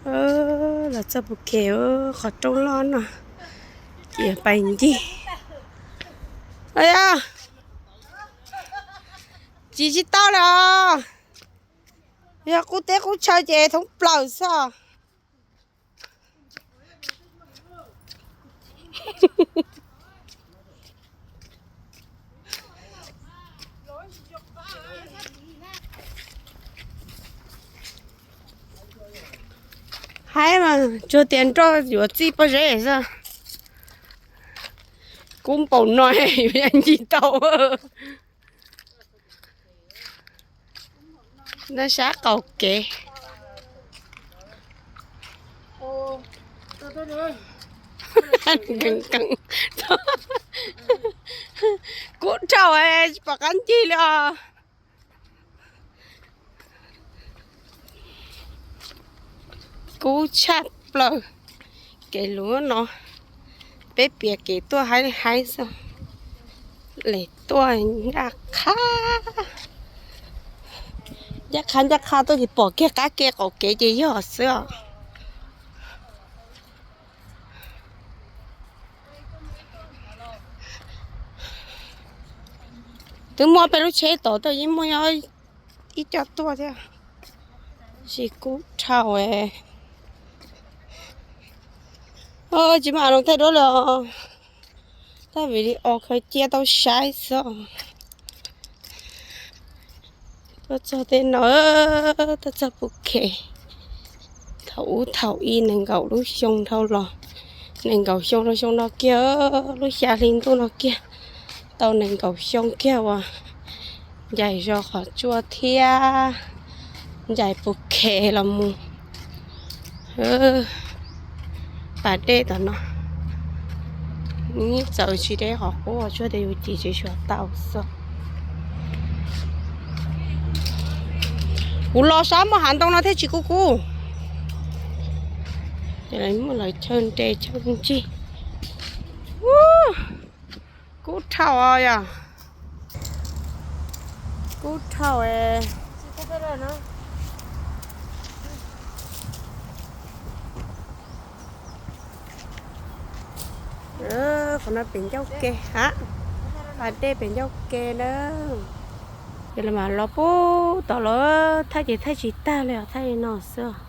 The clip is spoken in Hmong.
Los txog Phuket, qhov rooj loj no ces pais ncig. Yog tsis tsis tau li os. Yog qub teb qub chaw ces thoob plaws xwb. Haib mas tsuas tias nroj yuav txij pob zeb xwb. Kub npaum no yuav ncig tau. Nyob sab qaum kev. Kub dhau, tsis pom qab ncig li os. Kub tshaj plaws. Kev luv no, peb piav kev tuaj haib li haib xwb. Les tuaj ncaj qha, ncaj qha ncaj qha tuaj ces pom kiag qab ke qaum kev ces yog xwb os. Twb muaj peb lub tsheb tod tuaj, yeej muaj ib co tuaj thiab. Tab sis kub dhau. Tsis muaj a loos thaij duab li os. Thaij video khaws cia tau saib xwb. Tuaj txog tej no, tuaj txog Phuket. Thaum ub thaum i nees nkaum lub xyoo dhau los, nees nkaum xyoo rau xyoo no kiag, lub xya hli ntuj no kiag, tau nees nkaum xyoo kiag uas ncaim zos Qhov Tsua thiab ncaim Phuket los mus pas dej tom no. Txawm tsis deb qhov qub tsuas tias yus cim tsis suav tau xwb. Kuv los sab muaj hav ntoo no thiaj tsis kub kub. Ces lawv muaj lawv chaw nres chaw ntsig. Kub dhau yog. Kub dhau. Qhov no pem ncauj ke ha, pas dej pem ncauj ke na. Ces los mas los puag tom los thaij ces thaij tsis tag li os, thaij li no xwb.